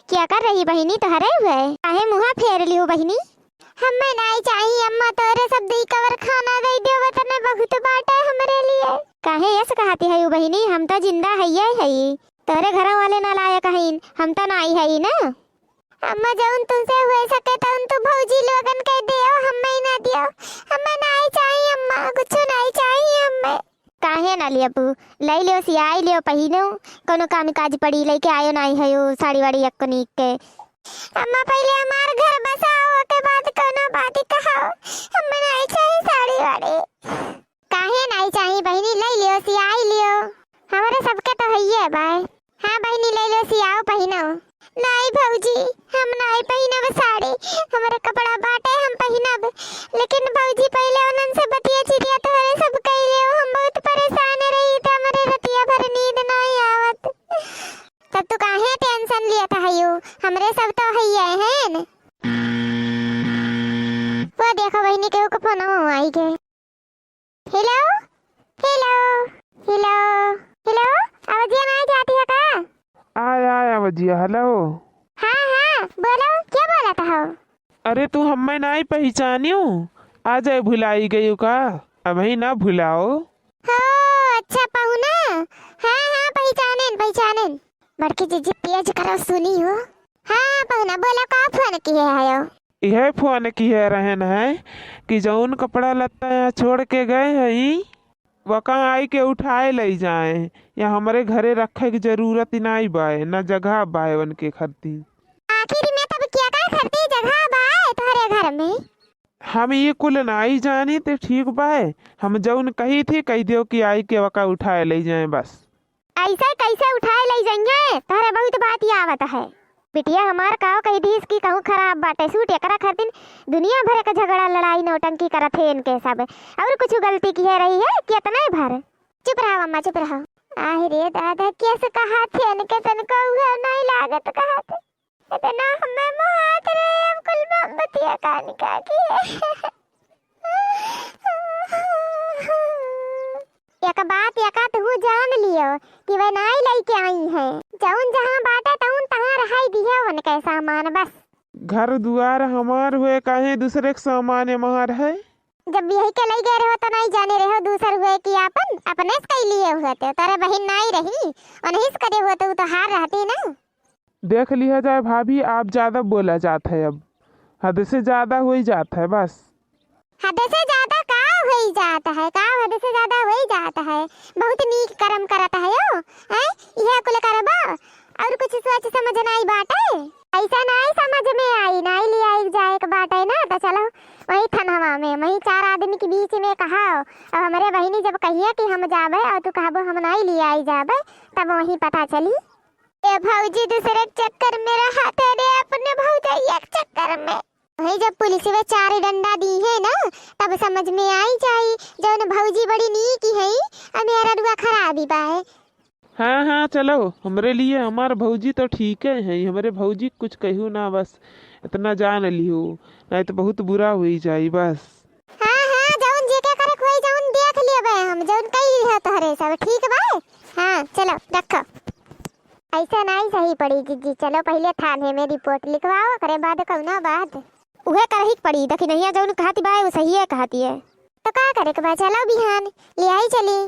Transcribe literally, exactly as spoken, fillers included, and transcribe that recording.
क्या कर रही बहिनी, तोहरे हुए? काहे मुँहा फेर लियो बहिनी? हम्मे नाई चाही अम्मा, तोरे सब दुई कवर खाना दे दियो, वतने बहुत बाटे हमरे लिए। काहे ऐसे कहती है बहिनी, हम तो जिंदा हइये हई, तोरे घर वाले नालायक हईन, हम तो नाई हई ना। अम्मा, जउन तुमसे होइ सके तउन तू भौजी लोगन के देव, हम्मे ना दियो। हम्मे नाई चाही अम्मा, कुछ नाई चाही हम्मे। काहे ना लेबू? लई लियो, सियाई लियो, पहिनो, कउनो काम काज पड़ी, लइके आयो नाई हयो साड़ी वाड़ी एक्को नीक के। अम्मा, पहिले हमार घर बसाओ, ओके बाद कउनो बात कहो, हम्मे नाई चाही साड़ी वाड़ी। काहे नाई चाही बहिनी, लई लियो, सियाई लियो, हमरे सबके तो हइये बाय। हाँ बहिनी, लई लियो, सियाओ, पहिनो। नाई भौजी, हम नाई पहिनब साड़ी, हमरे कपड़ा बाटे, हम पहिनब। लेकिन भौजी, पहिले उनन से बतिया चितिया तोहरे सब कई लियो, हम बहुत परेशान रही, त हमरे रतिया भर नींद नाई आवत। तब तू काहे tension लियत हयू, हमरे सब तो हइये हैं। वो देखो बहिनी, केहू के फोनवा आई गए। हेलो, हेलो, हेलो, हेलो, आवाजिया नाई जाती है का? आय, आय, आवाजिया, हेलो। हाँ, हाँ, बोलो, क्या बोलत हो? अरे, तू हम्मे नाई पहिचानियो? आ जाए, भुलाई गयो का? अबही ना भुलाओ। हो, अच्छा, पहुना? हाँ, हाँ, पहिचानेन, पहिचानेन। बड़की जिज्जी, तेज करो, सुनी हो। हाँ, पहुना, बोलो, का फोन किहे हयो? इहे फोन किहे रहेन है कि जउन कपड़ा लत्ता यहाँ छोड़ के गए हई, वका आई के उठाए लई जाए, या हमरे घरे रखे के जरूरत ही नाई बाय, ना जगह बाय उनके खरती। आखिर में तब क्या का खरती जगह बाय तोहरे घर में? हम ई कुल नाई जानी, ते ठीक बाय, हम जउन कही थी, कही दियो कि आई के वका उठाए लई जाए बस। अइसे कइसे उठाए लई जइहें? तोहरे बहुत बात आवत है। बिटिया हमार काव कहि दिहिस कि कहूँ खराब बाटे सूट, एकरा खातिर दुनिया भर के झगड़ा, लड़ाई, नौटंकी करत है इनके सब। अउर कुछ गलती किहे रही है कि एतने भर? चुप रहो अम्मा, चुप रहो। आहि रे दादा, कैसे कहत है इनके, तनको उहे नाई लागत कहत। एतना हम्मे मोहात रहे, अब कुल मोहब्बतिया का निका की है। एक बात एका तू जान लियो कि वे नाई लइके आई हैं। जउन जहाँ बाटे तउन तहाँ रहाई दिहे उनके सामान बस। घर दुआर हमार हुए, काहे दूसरे के सामान हमार है? जब यही के लई गए रहो तो नाई जाने रहो दूसर हुए कि आपन, अपने से कई लिए हुए थे। तारे बहिन नाई रही, उन्हीं से करे हुए तो उ तो हार रहती ना। देख लिहा जाए भाभी, आप ज्यादा बोला जात है, अब हद से ज्यादा होई जात है बस। हद से ज्यादा का होई जात है, का हद से ज्यादा होई जात है? बहुत नीक करम करत हयो, हैं? इहे कुल करबो, अउर कुछ सोच समझ नाई बाटे? अइसा नाई समझ में आई, नाई लियाई जाए के बाटे ना, तो चलो वही थनवा में, वही चार आदमी के बीच में कहाओ। अब हमरे बहिनी जब कहिए कि हम जाबे अउर तू कहबो हम नाई लियाई जाबे, तब वही पता चली। ए भौजी दूसरे के चक्कर में रहत है रे, अपने भौजाई एक चक्कर में। वही जब पुलिस में चार डंडा दिहे ना, तब समझ में आई जाई, जउन भौजी बड़ी नीक ही है, अउर मेहररुआ खराबी बा है। हाँ, हाँ, चलो, हमरे लिए हमार भौजी तो ठीके है, हमरे भौजी के कुछ कहू ना, बस एतना जान लिहो, नाहीं तो बहुत बुरा होई जाई बस। हाँ, हाँ, जउन जेके करे के होई, जउन देख लेबे हम, जउन कही है तोहरे सब, ठीक बा? हाँ, चलो, रखो। अइसा नाहीं सही पड़ी जिज्जी, चलो पहिले थाने में रिपोर्ट लिखवाओ, ओकरे बाद कउनो बात। उहे करही के पड़ी, दखिनहिया जउन कहती बा, उ सहिए कहती है। तो का करे के बा, चलो बिहान लियाई चली।